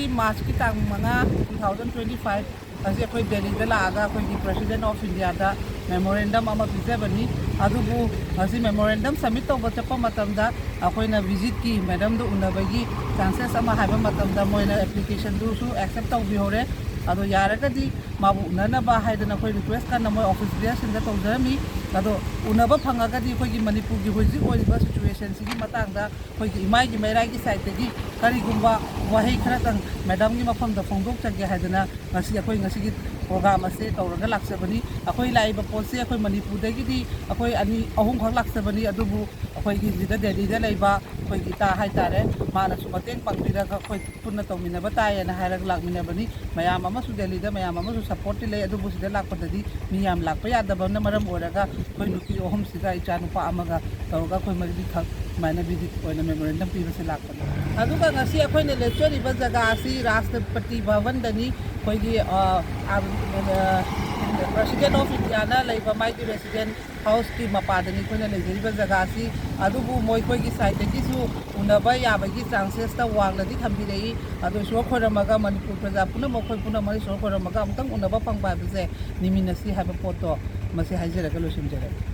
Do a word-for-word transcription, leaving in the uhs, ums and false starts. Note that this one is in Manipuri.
ꯃꯥꯔꯆꯀꯤ ꯇꯥꯡ ꯃꯉꯥ, two thousand twenty five ꯑꯁꯤ ꯑꯩꯈꯣꯏ ꯗꯦꯜꯂꯤꯗ ꯂꯥꯛꯑꯒ ꯑꯩꯈꯣꯏꯒꯤ President of Indiaꯗ memorandum ꯑꯃ ꯄꯤꯖꯕꯅꯤ꯫ ꯑꯗꯨꯕꯨ ꯉꯁꯤ memorandum submit ꯇꯧꯕ ꯆꯠꯄ ꯃꯇꯝꯗ ꯑꯩꯈꯣꯏꯅ visitꯀꯤ madamꯗ ꯎꯅꯕꯒꯤ chances ꯑꯃ ꯍꯥꯏꯕ ꯃꯇꯝꯗ ꯃꯣꯏꯅ applicationꯗꯨꯁꯨ accept ꯇꯧꯕꯤꯍꯧꯔꯦ꯫ ꯑꯗꯣ ꯌꯥꯔꯒꯗꯤ ꯃꯥꯕꯨ ꯎꯅꯅꯕ ꯍꯥꯏꯗꯅ ꯑꯩꯈꯣꯏ request ꯀꯟꯅ ꯃꯣꯏ office bearerꯁꯤꯡꯗ ꯇꯧꯖꯔꯝꯃꯤ꯫ ꯑꯗꯣ ꯎꯅꯕ ꯐꯪꯉꯒꯗꯤ ꯑꯩꯈꯣꯏꯒꯤ ꯃꯅꯤꯄꯨꯔꯒꯤ ꯍꯧꯖꯤꯛ ꯑꯣꯏꯔꯤꯕ situationꯁꯤꯒꯤ ꯃꯇꯥꯡꯗ ꯑꯩꯈꯣꯏꯒꯤ ꯏꯃꯥꯏꯒꯤ ꯃꯩꯔꯥꯒꯤ sideꯇꯒꯤ ꯀꯔꯤꯒꯨꯝꯕ ꯋꯥꯍꯩ ꯈꯔꯇꯪ madamꯒꯤ ꯃꯐꯝꯗ ꯐꯣꯡꯗꯣꯛꯆꯒꯦ ꯍꯥꯏꯗꯅ ꯉꯁꯤ ꯑꯩꯈꯣꯏ ꯉꯁꯤꯒꯤ program ꯑꯁꯦ ꯇꯧꯔꯒ ꯂꯥꯛꯆꯕꯅꯤ꯫ ꯑꯩꯈꯣꯏ ꯂꯥꯛꯏꯕ ꯄꯣꯠꯁꯦ ꯑꯩꯈꯣꯏ ꯃꯅꯤꯄꯨꯔꯗꯒꯤꯗꯤ ꯑꯩꯈꯣꯏ ꯑꯅꯤ ꯑꯍꯨꯝꯈꯛ ꯂꯥꯛꯆꯕꯅꯤ, ꯑꯗꯨꯕꯨ ꯑꯩꯈꯣꯏꯒꯤ ꯁꯤꯗ ꯗꯦꯜꯂꯤꯗ ꯂꯩꯕ ꯑꯩꯈꯣꯏꯒꯤ ꯏꯇꯥ ꯍꯥꯏꯇꯥꯔꯦ, ꯃꯥꯅꯁꯨ ꯃꯇꯦꯡ ꯄꯥꯡꯕꯤꯔꯒ ꯑꯩꯈꯣꯏ ꯄꯨꯟꯅ ꯇꯧꯃꯤꯟꯅꯕ ꯇꯥꯏꯌꯦꯅ ꯍꯥꯏꯔꯒ ꯂꯥꯛꯃꯤꯟꯅꯕꯅꯤ꯫ ꯃꯌꯥꯝ ꯑꯃꯁꯨ ꯗꯦꯜꯂꯤꯗ ꯃꯌꯥꯝ ꯑꯃꯁꯨ supportꯇꯤ ꯂꯩ, ꯑꯗꯨꯕꯨ ꯁꯤꯗ ꯂꯥꯛꯄꯗꯗꯤ ꯃꯤ ꯌꯥꯝ ꯂꯥꯛꯄ ꯌꯥꯗꯕꯅ ꯃꯔꯝ ꯑꯣꯏꯔꯒ ꯑꯩꯈꯣꯏ ꯅꯨꯄꯤ ꯑꯍꯨꯝꯁꯤꯒ ꯏꯆꯥ ꯅꯨꯄꯥ ꯑꯃꯒ ꯇꯧꯔꯒ ꯑꯩꯈꯣꯏ ꯃꯔꯤꯈꯛ ꯁꯨꯃꯥꯏꯅ visit ꯑꯣꯏꯅ memorandum ꯄꯤꯕꯁꯦ ꯂꯥꯛꯄꯅꯤ꯫ ꯑꯗꯨꯒ ꯉꯁꯤ ꯑꯩꯈꯣꯏꯅ ꯂꯦꯞꯆꯔꯤꯕ ꯖꯒꯥ ꯑꯁꯤ ꯔꯥꯁꯇ꯭ꯔꯄꯇꯤ ꯚꯕꯟꯗꯅꯤ꯫ ꯑꯩꯈꯣꯏꯒꯤ, ꯑ, ꯑ, President of Indiaꯅ ꯂꯩꯕ ꯃꯥꯒꯤ resident houseꯀꯤ ꯃꯄꯥꯗꯅꯤ ꯑꯩꯈꯣꯏꯅ ꯂꯩꯖꯔꯤꯕ ꯖꯒꯥ ꯑꯁꯤ꯫ ꯑꯗꯨꯕꯨ ꯃꯈꯣꯏꯒꯤ sideꯇꯒꯤꯁꯨ ꯎꯅꯕ ꯌꯥꯕꯒꯤ chancesꯇ ꯋꯥꯡꯅꯗꯤ ꯊꯝꯕꯤꯔꯛꯏ꯫ ꯑꯗꯣ ꯏꯁꯣꯔ ꯈꯣꯏꯔꯝꯃꯒ ꯃꯅꯤꯄꯨꯔ ꯄ꯭ꯔꯖꯥ ꯄꯨꯝꯅꯃꯛ, ꯑꯩꯈꯣꯏ ꯄꯨꯝꯅꯃꯛ ꯏꯁꯣꯔ ꯈꯣꯏꯔꯝꯃꯒ ꯑꯃꯨꯛꯇꯪ ꯎꯅꯕ ꯐꯪꯕ ꯍꯥꯏꯕꯁꯦ ꯅꯤꯃꯤꯟꯅꯁꯤ ꯍꯥꯏꯕ ꯄꯣꯠꯇꯣ ꯃꯁꯤ ꯍꯥꯏꯖꯔꯒ ꯂꯣꯏꯁꯤꯟꯖꯔꯒꯦ꯫